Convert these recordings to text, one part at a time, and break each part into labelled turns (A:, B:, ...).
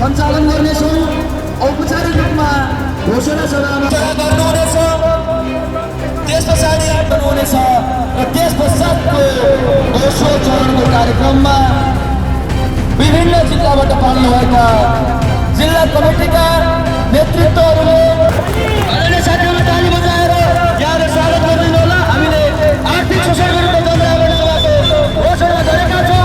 A: सञ्चालन गर्नेछौँ। औपचारिक रूपमा घोषणा सभामा गर्नुहुनेछ, त्यस पछाडि हुनेछ र त्यस पश्चातको दोस्रो चरणको कार्यक्रममा विभिन्न जिल्लाबाट पाल्नुभएका जिल्ला कमिटीका नेतृत्वहरूले साथीहरू ताली बजाएर यहाँले स्वागत गरिदिनु होला। हामीले आर्थिक शोषण विरुद्ध जनजागरण सभाको घोषणा गरेका छौँ।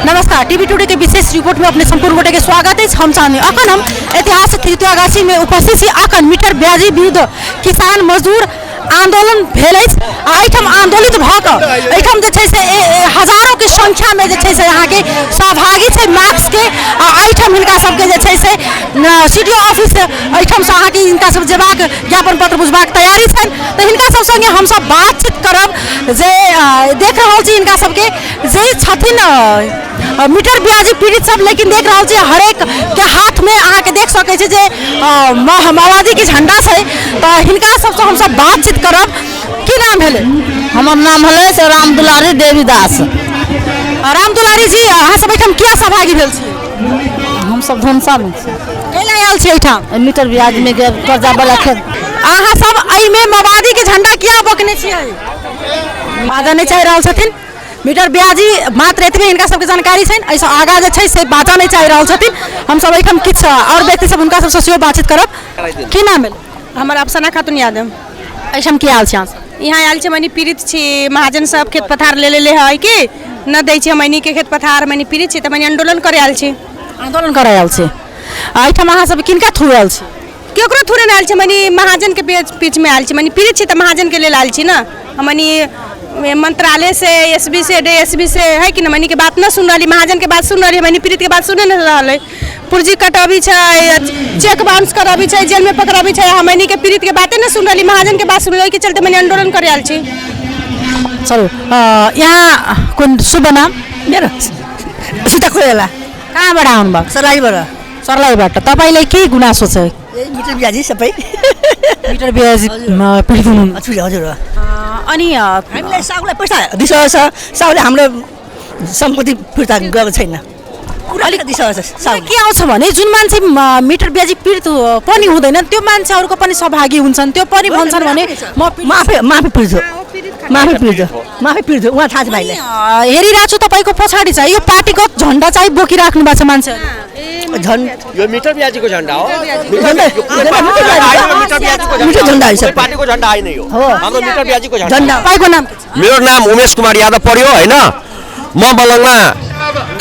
B: नमस्कार, टीवी टुडे के विशेष रिपोर्ट में अपने संपूर्ण गोटे के स्वागत है। हम चांदनी अखन हम ऐतिहासिक रतुआगाछी में उपस्थित छी। अखन मीटर ब्याजी विरुद्ध किसान मजदूर आंदोलन भेल अछि आ एहिठाम आंदोलित भऽ कऽ एहिठाम जे छै से हजारों के संख्या में जे छै से अहाँके सहभागी छै मार्क्स के आ एहिठाम हिनका सबके जे छै से सी डी ओ ऑफिस एहिठाम से अहाँके हिनका सब जेबाक ज्ञापन पत्र बुझबाक तैयारी छनि। तऽ हिनका सब संगे हमसब बातचीत करब जे देख रहल छी हिनका सबके जे छथिन मीटर ब्याजी पीड़ित सब, लेकिन देख रहल छी हरेक के हाथ में अहाँके देख सकै छी जे माओवादी के झंडा छै। तऽ हिनका सबसँ हमसब बातचीत करब। की नाम भेलै?
C: हमर नाम भेलै से राम दुलारी देवी दास।
B: राम दुलारी जी, अहाँ सब एहिठाम किया सहभागी भेल छी?
C: हमसब धनसामे छी।
B: कैला आयल छी एहिठाम?
C: मीटर ब्याज में के कर्जा वाला खेत।
B: अहाँ सब एहिमे माओवादी के झंडा किया बकने छियै? बाजऽ नहि चाहि रहल छथिन। मीटर ब्याजी मात्र एतबे हिनका सबके जानकारी छनि, एहिसँ आगाँ जे छै से बाजऽ नहि चाहि रहल छथिन। हमसब एहिठाम किछु आओर व्यक्ति सब हुनका सबसँ सेहो बातचीत करब। की नाम भेल?
D: हमर अफसना खातून यादव।
B: एहिठाम की आयल छी अहाँ सब?
D: यहाँ आयल छी, मनी पीड़ित छी। महाजन सब खेत पथार ले लेले है कि न दै छै हमनी के खेत पथार, मनी पीड़ित छी तऽ मनी आंदोलन करे आयल छी।
B: आंदोलन करे आयल छी। एहिठाम अहाँ सब किनका थ्रू आयल छी?
D: केकरो थ्रू नहि आयल छी, मनी महाजन के बीच में आयल छी। मनी पीड़ित छी तऽ महाजन के लेल आयल छी ना। मनी मंत्रालय से एस बी से डी एस बी से है कि न मनी के बात न सुन रही, महाजन के बात सुन रही, मनी पीड़ित के बात सुने नहीं रहल है। पुर्जी कटबी छै, चेक बाउंस करबी छै, जेल में पकड़बी छै, हमनी के पीड़ित के बाते न सुन रही, महाजन के बात सुन रही के चलते मनी आंदोलन करे आयल छी।
B: चलू, यहाँ कोन शुभ नाम?
C: मेरो सीता कोइराला।
B: कहाँबाट आउनुभएको?
C: सर्लाहीबाट।
B: सर्लाहीबाट। तपाईँलाई के गुनासो छ?
C: ए, मिटर ब्याजी सबै।
B: मिटर ब्याजी पीडित हुनुहुन्छ?
C: हजुर, हजुर।
B: अनि
C: हामीलाई साहुलाई पैसा दिइसकेको छ, साहुले हाम्रो सम्पत्ति फिर्ता गएको छैन। अलिक दिइसकेको छ साहुले।
B: के आउँछ भने जुन मान्छे मिटर ब्याजी पीडित पनि हुँदैन त्यो मान्छेहरूको पनि सहभागी हुन्छन्, त्यो पनि भन्छन् भने म
C: म आफै, म आफै पीडित हो, म आफै पीडित हो, म आफै पीडित हो, उहाँ थाहा छ भाइलाई।
B: हेरिरहेको छु तपाईँको पछाडि चाहिँ यो पार्टीगत झन्डा चाहिँ बोकिराख्नु भएको छ मान्छेहरू।
C: झन्
E: यो मिटर ब्याजीको झन्डा हो।
C: झन्डा,
E: मिटर ब्याजीको
C: मिटर झन्डा हो।
E: पार्टीको झन्डा होइन यो,
C: हो।
E: हाम्रो मिटर ब्याजीको झन्डा।
C: झन्डा।
B: तपाईँको नाम के छ?
E: मेरो नाम उमेश कुमार यादव पर्यो होइन। म मलङमा,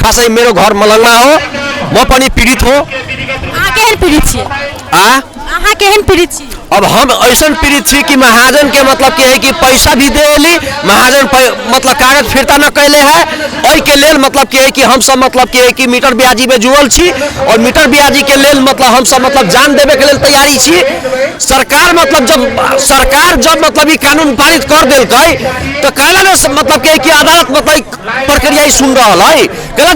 E: खासै मेरो घर मलङमा हो। म पनि पीडित हो।
B: अहाँ केहन पीडित छी?
E: आ?
B: अहाँ केहन पीडित छी?
E: अब हम ऐसा पीड़ित छी कि महाजन के मतलब के है कि पैसा भी दे ली, महाजन मतलब कागज फिर्ता न कैले है। एहि के लेल मतलब के है कि हम सब मतलब के है कि मीटर ब्याजी में जुड़ल छी और मीटर ब्याजी के लेल मतलब हम सब मतलब जान देवे के लेल तैयारी छी। सरकार मतलब जब सरकार जब मतलब ई कानून पारित कर देलकै तो कैला ने मतलब के है कि अदालत मतलब प्रक्रिया ही सुन रहल है। कैला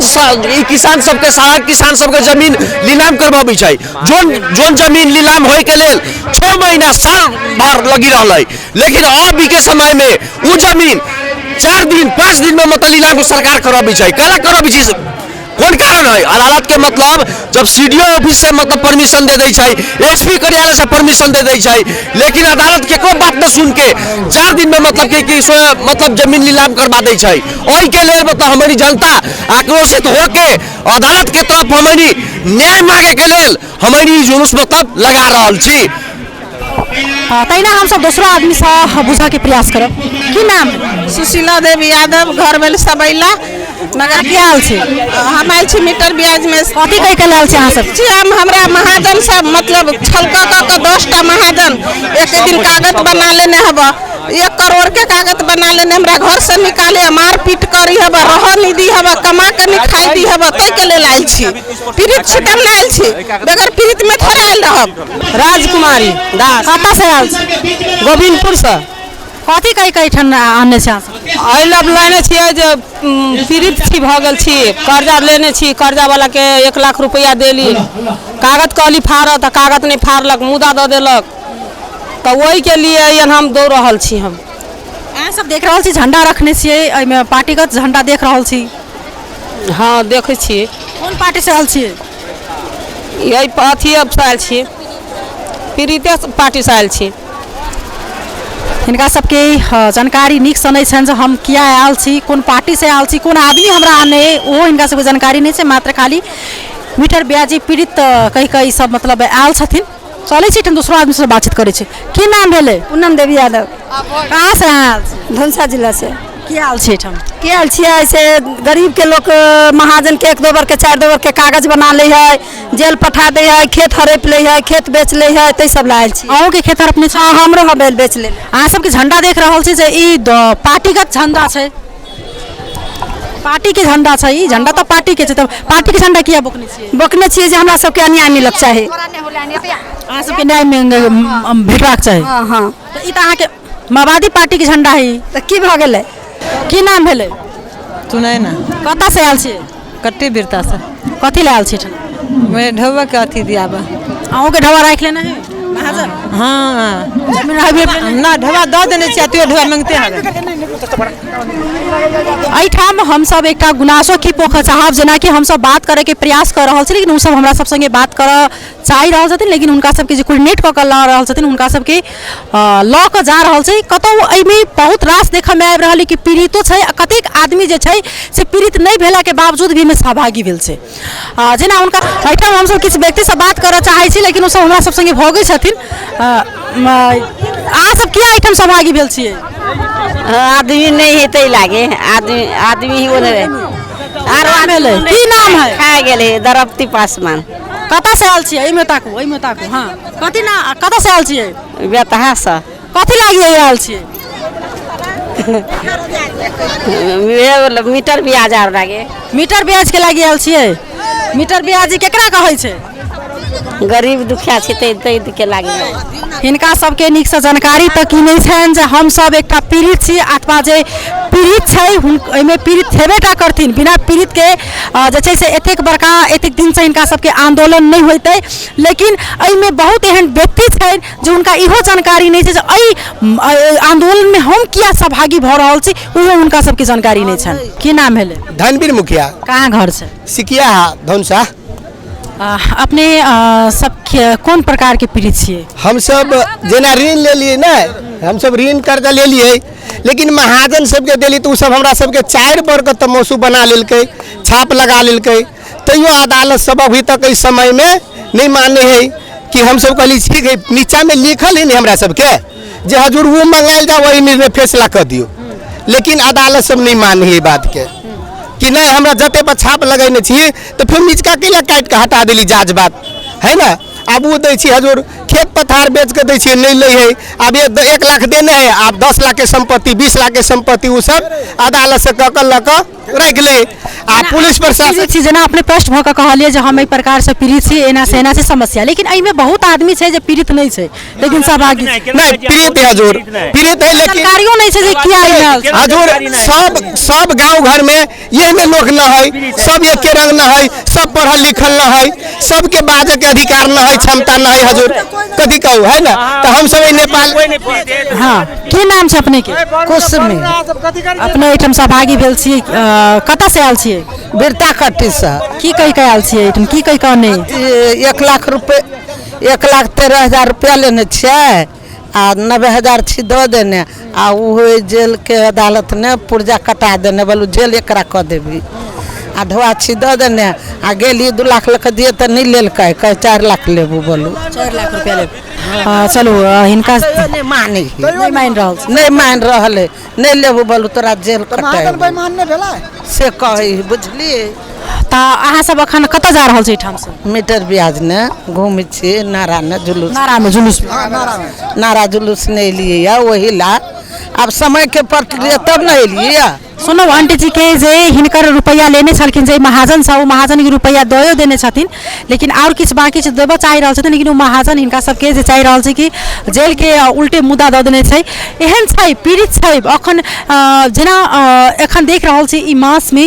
E: ई किसान सबके सारा किसान सबके जमीन नीलाम करबाबै छै। जोन जमीन नीलाम होय के लेल 6 महीना साल भर लगी रहल है, लेकिन अभी के समय में उ जमीन 4 दिन 5 दिन में मतलब नीलाम सरकार करबै छै। कैला करबै छै? कोन कारण है? अदालत के मतलब जब सी डी ओ ऑफिस से मतलब परमिशन दे दै छै, एस पी कार्यालय से परमिशन दे दै छै, लेकिन अदालत के कोई बात न सुन के 4 दिन में मतलब के कि मतलब जमीन नीलाम करवा दै छै। ओहि के लेल मतलब हमारी जनता आक्रोशित होके अदालत के तरफ हमारी न्याय मांगे के लेल हमारी जुलूस मतलब लगा रहल छी।
B: तहिना हमसब दोसरो आदमीसँ बुझऽके प्रयास करब। की नाम?
D: सुशीला देवी यादव, घर भेल सबैला नगर।
B: की हाल छै?
D: हम आयल छी मीटर ब्याज में।
B: कथी कहि के लायल छी अहाँ सब?
D: छी हम, हमरा महाजन सब मतलब छलका कऽ के 10टा महाजन एक दिन कागज बना लेने हब, 1 करोड़ के कागज बना लेने, हमरा घर से निकाले मारपीट करी हब, रह नहीं दी हब, कमा के नहीं खाई दी हब, ताहि के लेल आयल छी। पीड़ित छी तब ने आयल छी, बगैर पीड़ित में थोड़े आयल रहब।
C: राजकुमारी दास।
B: कतऽ से आयल छी?
C: गोविंदपुर से।
B: कथी कहि के एहिठाम आनने छी अहाँ सब?
F: एहि लए लेने छियै जे पीड़ित छी भऽ गेल छी, कर्जा लेने छी, कर्जावलाके 1 लाख रुपैआ देली, कागज कहली फाड़ऽ तऽ कागज नहि फाड़लक, मुदा दऽ देलक, तऽ ओहिके लिए एहन हम दौड़ रहल छी। हम
B: अहाँ सब देख रहल छी झंडा रखने छियै, एहिमे पार्टीगत झंडा देख रहल छी।
F: हँ देखै छी।
B: कोन पार्टी से आयल छियै?
F: यही अथी से आयल छी, पीड़िते पार्टी से आयल छी।
B: हिनका सबके जानकारी नीकसँ नहि छनि जे हम किया आयल छी, कोन पार्टीसँ आयल छी, कोन आदमी हमरा आने, ओहो हिनका सबके जानकारी नहि छै। मात्र खाली मीटर ब्याजी पीड़ित कहि कऽ ई सब मतलब आयल छथिन। चलै छी, दोसरो आदमीसँ बातचीत करै छी। की नाम भेलै?
G: पूनम देवी यादव।
B: कहाँ से अहाँ आयल छी?
G: धनुषा जिला से।
B: की आयल छी एहिठाम?
G: की आयल छियै से गरीब के लोक महाजन के 1-2 बर के 4-2 बर के कागज बना लै है, जेल पठा दै है, खेत हड़पि लै है, खेत बेच लै है, ताहि सब लए आयल छी।
B: अहूँके खेत हड़पने छै?
G: हँ, हमरो हबेल बेच लेने।
B: अहाँ सबके झंडा देख रहल छी जे ई पार्टीगत झंडा छै, पार्टी के झंडा छै, ई झंडा तऽ पार्टी के छै, तऽ पार्टी के झंडा किया बोकने छियै?
G: बोकने छियै जे हमरा सबके अन्याय मिलक चाही।
B: अहाँ सबके न्याय भेटबाक चाही।
G: हँ हँ।
B: तऽ ई तऽ अहाँके माओवादी पार्टी के झंडा है।
G: तऽ की भऽ गेलै?
B: की नाम भेलै?
H: सुनैना।
B: कतऽ से आयल छियै?
H: कट्टी बिरता से।
B: कथी लए आयल छियै एहिठाम?
H: मैं ढौआ के अथी दियाबा।
B: अहूँके ढौआ राखि लेने है महाजन?
H: हाँ।
B: जमीन राखि लेने?
H: ना, ढौआ दऽ देने छियै, तैयो ढौआ मांगते हवे।
B: एहिठाम हमसब एकटा गुनासो की पोखर चाहब, जेनाकि हमसब बात करैके प्रयास कऽ रहल छी, लेकिन ओसब हमरा सब संगे बात करऽ चाहि रहल छथिन, लेकिन हुनका सबके जे कोर्डिनेट कऽ कऽ लऽ रहल छथिन, हुनका सबके लऽ कऽ जा रहल छै। कतहु एहिमे बहुत रास देखऽमे आबि रहल कि पीड़ितो छै आ कतेक आदमी जे छै से पीड़ित नहि भेलाके बावजूद भी एहिमे सहभागी भेल छै। जेना हुनका एहिठाम हमसब किछु व्यक्तिसँ बात करऽ चाहै छी, लेकिन ओसब हमरा सब संगे भगै छथिन। अहाँ सब किया एहिठाम सहभागी भेल छियै?
I: आदमी नहीं है तै लागे, आदमी आदमी ही बोले रहे। आरो
B: नाम भेलै? की नाम है?
I: खा गेलै द्रौपदी पासवान।
B: कतऽ से आयल छियै? एहिमे ताकू, एहिमे ताकू। हाँ, कथी ना, कतऽ से आयल छियै?
I: बेतहा से।
B: कथी लागी आयल छियै?
I: मीटर ब्याज आर लागे।
B: मीटर ब्याज के लागी आयल छियै? मीटर ब्याज केकरा कहै छै?
I: गरीब दुखिया छै तै के लागी।
B: हिनका सबके नीकसँ जानकारी तऽ की नहि छनि जे हमसब एकटा पीड़ित छी, अथवा जे पीड़ित छै एहिमे पीड़ित हेबे टा करथिन, बिना पीड़ितके जे छै से एतेक बड़का एतेक दिनसँ हिनका सबके आंदोलन नहि होइतै। लेकिन एहिमे बहुत एहन व्यक्ति छनि जे हुनका इहो जानकारी नहि छै जे एहि आंदोलनमे हम किया सहभागी भऽ रहल छी, ओहो हुनका सबके जानकारी नहि छनि। की नाम भेलै?
J: धनवीर मुखिया।
B: कहाँ घर छै?
J: सिकिया धनुषा।
B: अपने सब कोन प्रकार के पीड़ित छियै?
J: हम सब जेना ऋण लेलियै ने, हम सब ऋण कर्जा लेलियै, लेकिन महाजन सबके देली तऽ ओ सब हमरा सबके 4 बर के तमोसू बना लेलकै, छाप लगा लेलकै, तैयो अदालत सब अभी तक एहि समयमे नहि माने है कि हम सब कहली ठीक है, नीचामे लिखल है ने हमरा सबके जे हजूर वो मंगायल जाओ वही निर्णय फैसला कऽ दियौ, लेकिन अदालत सब नहि माने है बात के कि नहीं हमरा जते पर छाप लगेने छी तऽ फेर निचका कैला काटि कऽ हटा देली जाँच बात है ना। आब ओ दै छी हजूर खेत पथार बेच कऽ दै छियै, नहि लै है। आब 1 लाख देने है, आब 10 लाख के संपत्ति 20 लाख के संपत्ति ओ सब अदालत से कऽ कऽ लऽ कऽ राखि लै। आ पुलिस प्रशासन
B: छी जेना अपने प्रश्न भऽ कऽ कहलियै जे हम एहि प्रकार से पीड़ित छी, एना से एना से समस्या, लेकिन एहिमे बहुत आदमी छै जे पीड़ित नहि छै लेकिन सहभागी छै।
J: नहि पीड़ित है हजूर, पीड़ित है, लेकिन
B: जानकारियो नहि छै जे किया एहिमे आयल छै।
J: हजूर सब गाँव घर में एहने लोक न है, सब एके रंग न है, सब पढ़ल लिखल न है, सबके बाजे के अधिकार न है, क्षमता न है हजूर, कथी कहू है ना। तो हम सब नेपाल।
B: हाँ, की नाम छै अपने के?
H: कुसुमी।
B: अपने एहिठाम सहभागी भेल छी, कतऽ से आयल छियै?
H: बिरता कट्टी से।
B: की कहि कऽ आयल छियै एहिठाम, की कहि कऽ नहि?
H: 1 लाख रुपए, 1,13,000 रुपया लेने छियै आ 90,000 छी दऽ देने, आ ओहो जेल के अदालत ने पुर्जा कटा देने, बोलू जेल एकरा कऽ देबी, आ ढोआ छी दऽ देने, आ गेली 2 लाख लऽ कऽ दिए तऽ नहि लेलकै, कहै 4 लाख लेबू, बोलू
B: 4 लाख रुपया लेब। चलू हिनका
H: नहि मानै,
B: नहि मानि रहल छै,
H: नहि मानि रहल है, नहि लेबू, बोलू तोरा जेल कटाएब से कहै, बुझलियै।
B: तऽ अहाँ सब अखन कतऽ जा रहल छी एहिठामसँ?
H: मीटर ब्याज ने घूमै छियै नारा ने जुलूस,
B: नारामे जुलूस,
H: नारा जुलूस नहि एलियै यऽ ओही ला, आब समयके पड़लियै तब ने एलियै यऽ।
B: सुनू आंटी जी के जे हिनकर रुपैआ लेने छलखिन जे महाजनसँ, ओ महाजनके रुपैआ दयो देने छथिन, लेकिन आओर किछु बाँकी छै देबऽ चाहि रहल छथिन, लेकिन ओ महाजन हिनका सबके जे चाहि रहल छै कि जेलके उल्टे मुद्दा दऽ देने छै। एहन छै पीड़ित छै अखन, जेना एखन देख रहल छी ई मासमे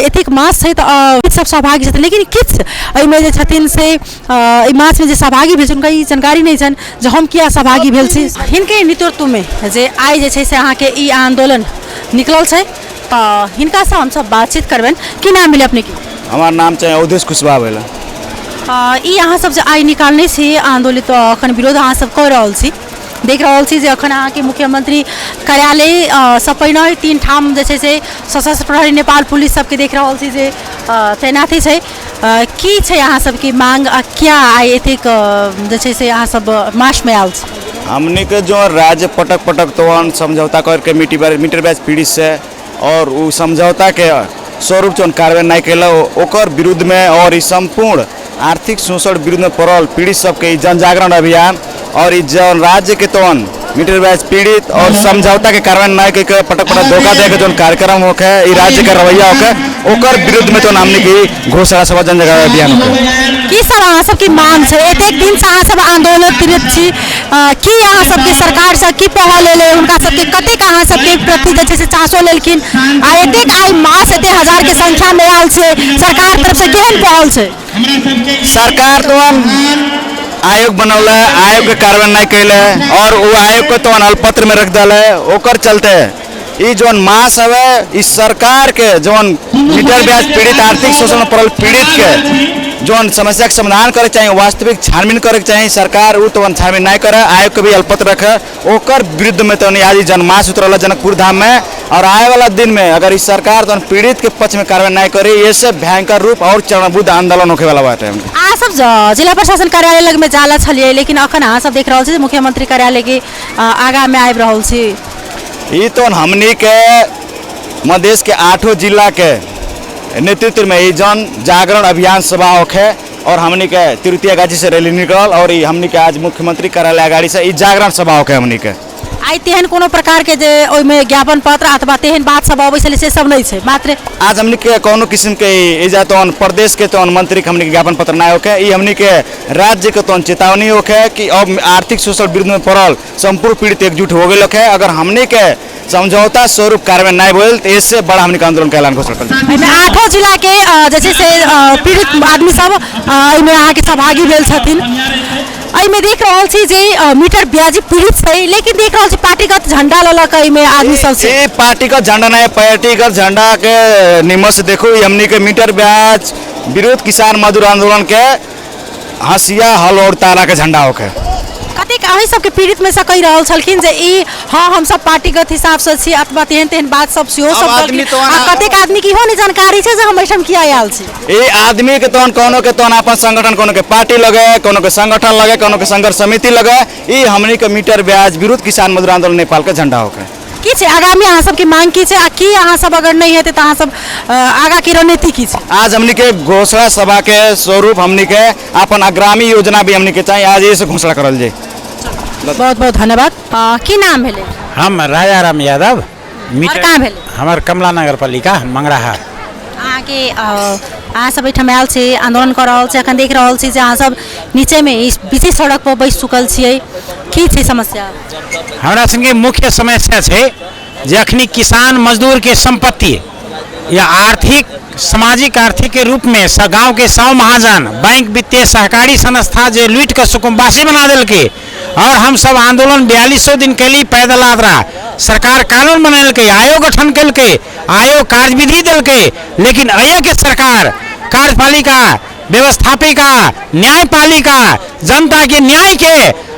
B: एतेक मास छै तऽ सब सहभागी छथिन, लेकिन किछु एहिमे जे छथिन से एहि मासमे जे सहभागी भेल छै हुनका ई जानकारी नहि छनि जे हम किया सहभागी भेल छी। हिनके नेतृत्वमे जे आइ जे छै से अहाँके ई आन्दोलन निकलल छै, तऽ हिनकासँ हमसब बातचीत करबनि। की नाम भेलै अपनेके?
K: हमार नाम छै अवधेश कुशवाहा भेलै।
B: ई अहाँ सब जे आइ निकालने छी आन्दोलित, अखन विरोध अहाँ सब कऽ रहल छी, देख रहल छी जे अखन अहाँके मुख्यमंत्री कार्यालय सँ पहिने 3 ठाम जे छै से सशस्त्र प्रहरी नेपाल पुलिस सबके देख रहल छी जे तैनाती छै। की छै अहाँ सबके मांग आ क्या आइ एतेक जे छै से अहाँ सब मार्चमे आयल छी?
K: हमनी के जो राज्य पटक पटक तो समझौता करके मीटर ब्याज पीड़ित से और उ समझौता के स्वरूप जो कार्रवाई नहीं कैल ओकर विरुद्ध में और ई संपूर्ण आर्थिक शोषण विरुद्ध में पड़ल पीड़ित सबके ई जन जागरण अभियान और ई जन राज्य के तवन मीटर ब्याज पीड़ित और समझौता के कार्रवाई नहीं करके पटक पटक धोखा दे के जो कार्यक्रम होके ई राज्य के रवैया होके ओकर विरुद्ध में तो हमनी के घोषणा सभा जन जागरण अभियान होके।
B: की सब अहाँ सबके मांग छै? एतेक दिन से अहाँ सब आंदोलनरत छी, की अहाँ सबके सरकार से की पहल एलै, हुनका सबके कतेक अहाँ सबके प्रति जे छै से चासो लेलखिन, आ एतेक आइ मास एतेक हजार के संख्या में आयल छै, सरकार तरफ से केहन पहल छै?
K: सरकार तो आयोग बनौले, आयोग के कार्रवाई नहीं कैले और वो आयोग को तो अल्पत्र में रख दिले, ओकर चलते ई जोन मास हवे इस सरकार के जोन मीटर ब्याज पीड़ित आर्थिक शोषण में पड़ल पीड़ित के जोन समस्या के समाधान करे चाहिए, वास्तविक छानबीन करे चाहिए, सरकार उ तो छानबीन नहीं करे, आयोग के भी अल्पत्र रखे, ओकर विरुद्ध में तो आज जनमास उतरल जनकपुर धाम में और आए वाला दिन में अगर इस सरकार तो पीड़ित के पक्ष में कार्रवाई नहीं करे ये से भयंकर रूप और चरणबद्ध आंदोलन होखे वाला बात है।
B: अहाँ सब जिला प्रशासन कार्यालय लग में जाला छलियै, लेकिन अखन अहाँ सब देख रहल छी मुख्यमंत्री कार्यालय के आगा में आबि रहल छी।
K: ई तो हमनी के मधेश के 8 जिला के नेतृत्व में ई जन जागरण अभियान सभा होखे और हमनी के तिरुतिया गाछी से रैली निकल और ई हमनी के आज मुख्यमंत्री कार्यालय अगाड़ी से ई जागरण सभा होखे हमनी के।
B: आइ तेहन कोनो प्रकार के जे ओहिमे ज्ञापन पत्र अथवा तेहन बात सब अबै छलै से सब नहि छै, मात्र
K: आज हमनी के कोनो किस्म के एजा तहन प्रदेश के तहन मंत्री के हमनी के ज्ञापन पत्र नहीं होखे, ई हमनी के राज्य के तहन चेतावनी होखे कि अब आर्थिक शोषण विरुद्ध में पड़ल संपूर्ण पीड़ित एकजुट हो गए होखे, अगर हमनी के समझौता स्वरूप कार्रवाई नहीं भेल तो इससे बड़ा हमनी के आंदोलन के ऐलान घोषणा कर।
B: एहिमे 8 जिला के जे छै से पीड़ित आदमी सब एहिमे अहाँके सहभागी भेल छथिन। एहिमे देख रहल छी जे मीटर ब्याजी पीड़ित छै, लेकिन देख रहल छी पार्टीगत झंडा लऽ लऽ कऽ एहिमे आदमी सब छै।
K: ई पार्टीगत झंडा नहीं, पार्टीगत झंडा के निमन से देखू, ई हमनी के मीटर ब्याज विरुद्ध किसान मजदूर आंदोलन के हंसिया हल और तारा के झंडा होखे।
B: कतेक अही सबके पीड़ित में से कहि रहल छलखिन जे ई हाँ हम सब पार्टीगत हिसाब से छी अथवा तेहन तेहन बात सब सेहो सब
K: अब आदमी
B: कहलखिन।
K: तो
B: आ कतेक आदमी के इहो नहि जानकारी छै जे हम एहिठाम किया आयल छी।
K: ई आदमी के तहन कोनो के तहन अपन संगठन, कोनो के पार्टी लगे, कोनो के संगठन लगे, कोनो के संघर्ष समिति लगे, ई हमनी के मीटर ब्याज विरुद्ध किसान मजदूर आंदोलन नेपाल के झंडा होखे।
B: की छै आगामी अहाँ सबके मांग की छै आ की अहाँ सब अगर नहि हेतै तऽ अहाँ सब आगा के रणनीति की छै?
K: आज हमनी के घोषणा सभा के स्वरूप हमनी के अपन आगामी योजना भी हमनी के चाहिए, आज ये से घोषणा करल जाए।
B: बहुत बहुत धन्यवाद। की नाम भेलै?
L: हम राजा राम यादव।
B: और कहाँ भेलै?
L: हमर कमला नगर पालिका मंगराहा।
B: अहाँके अहाँ सब एहिठाम आयल छी, आंदोलन कऽ रहल छी, अखन देख रहल छी जे अहाँ सब नीचेमे बीचे सड़क पर बैस चुकल छियै, की छै समस्या?
L: हमरा सबके मुख्य समस्या छै जे अखनी किसान मजदूर के संपत्ति या आर्थिक सामाजिक आर्थिक के रूप में गाँव के 100 महाजन बैंक वित्तीय सहकारी संस्था जे लूटि कऽ सुकुम्बासी बना देलकै और हम सब आंदोलन 4200 दिन कैली पैदल यात्रा, सरकार कानून बनेलकै, आयोग गठन केलकै, आयोग कार्यविधि देलकै, लेकिन अये के सरकार कार्यपालिका व्यवस्थापिका न्यायपालिका जनता के न्याय के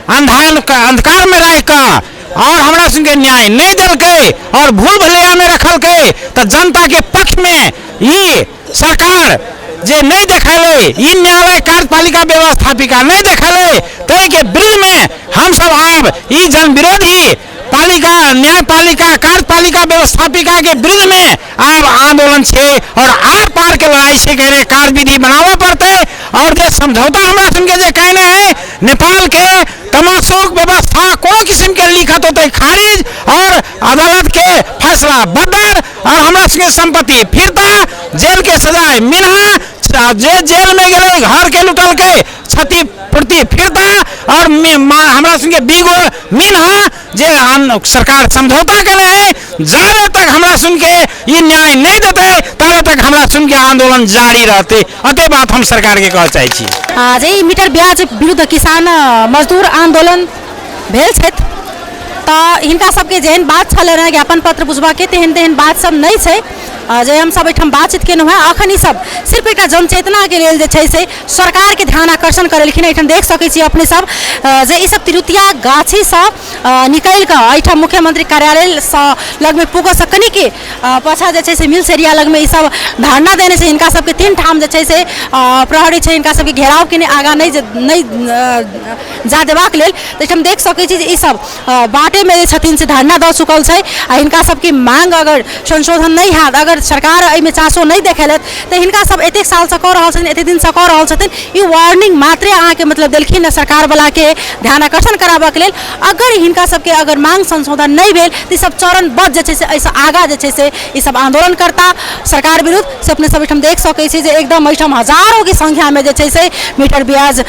L: अंधकार में राखि कऽ और हमरा सबके न्याय नहीं देलकै और भूल भुलैया में रखलकै, तऽ जनता के पक्ष में ई सरकार जे नहीं देखेलै, ई न्यायालय कार्यपालिका व्यवस्थापिका नहीं देखेलै, ताहिके विरुद्ध में हम सब आब ई जन विरोधी पालिका न्यायपालिका कार्यपालिका व्यवस्थापिका के विरुद्ध में आब आंदोलन छै और आर पार के लड़ाई छै। कह रहे कार्यविधि बनाबऽ पड़तै और जे समझौता हमरा सबके जे कहने है नेपाल के तमाशोक व्यवस्था कोनो किस्म के लिखत होते खारिज और अदालत के फैसला बदर और हमरा सबके संपत्ति फिरता, जेल के सजाए मिन्हा, जे जेल में गेलै घर के लुटलकै क्षतिपूर्ति फिरता और हमरा सबके बीगो मिन्हा जे सरकार समझौता केने है जाबे तक हमरा सुनके ई न्याय नहीं देते ताबे तक हमरा सुनके आंदोलन जारी रहते। अते बात हम सरकार के कह चाहै छी।
B: जे ई मीटर ब्याज विरुद्ध किसान मजदूर आंदोलन भेल छथि तऽ हिनका सबके जेहन बात छलै रहै ज्ञापन पत्र बुझबाके तेहन तेहन बात सब नहि छै जे हम सब एहिठाम बातचीत केलहुँ हेँ। अखन ई सब सिर्फ एकटा जनचेतनाके लेल जे छै से सरकारके ध्यान आकर्षण करेलखिन। एहिठाम देख सकै छी अपने सब जे ई सब तिरुतिया गाछीसँ निकलि कऽ एहिठाम मुख्यमंत्री कार्यालयसँ लगमे पुगऽसँ कनिके पाछाँ जे छै से मिल्स एरिया लगमे ई सब धरना देने छै। हिनका सबके 3 ठाम जे छै से प्रहरी छै हिनका सबके घेराव केने आगाँ नहि जा देबाक लेल। तऽ एहिठाम देख सकै छी जे ई सब बाटेमे जे छथिन से धरना दऽ चुकल छै आ हिनका सबके मांग अगर संशोधन नहि हैत, अगर सरकार एहिमे चासो नहि देखेलथि तऽ हिनका सब एतेक सालसँ कऽ रहल छथिन, एतेक दिनसँ कऽ रहल छथिन, ई वार्निंग मात्रे अहाँके मतलब देलखिन हँ सरकारवलाके ध्यान आकर्षण कराबऽके लेल। अगर हिनका सबके अगर मांग संशोधन नहि भेल तऽ ई सब चरणबद्ध जे छै से एहिसँ आगाँ जे छै से ई सब आंदोलन करता सरकार विरुद्ध। से अपने सब एहिठाम देख सकै छी जे एकदम एहिठाम हजारोके संख्यामे जे छै से मीटर ब्याज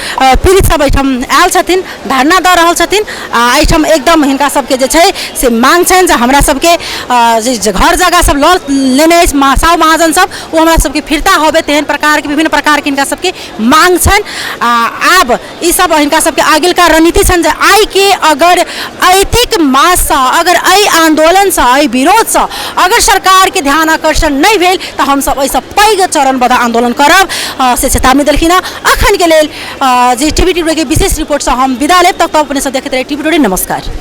B: पीड़ित सब एहिठाम आयल छथिन, धरना दऽ रहल छथिन आ एहिठाम एकदम हिनका सबके जे छै से मांग छनि जे हमरा सबके जे घर जगह सब लऽ लेने अछि साहु महाजन सब ओ हमरा सबके फिरता होबे, तेहन प्रकारके विभिन्न प्रकारके हिनका सबके मांग छनि। आ आब ई सब हिनका सबके अगिलका रणनीति छनि जे आइके अगर एतेक माससँ अगर एहि आन्दोलनसँ एहि विरोधसँ अगर सरकारके ध्यान आकर्षण नहि भेल तऽ हमसब एहिसँ पैघ चरणबद्ध आन्दोलन करब से चेतावनी देलखिन हँ। अखनके लेल जे टीवी टुडे के विशेष रिपोर्टसँ हम विदा लेब, तब अपने सब देखैत रही टीवी टुडे। नमस्कार।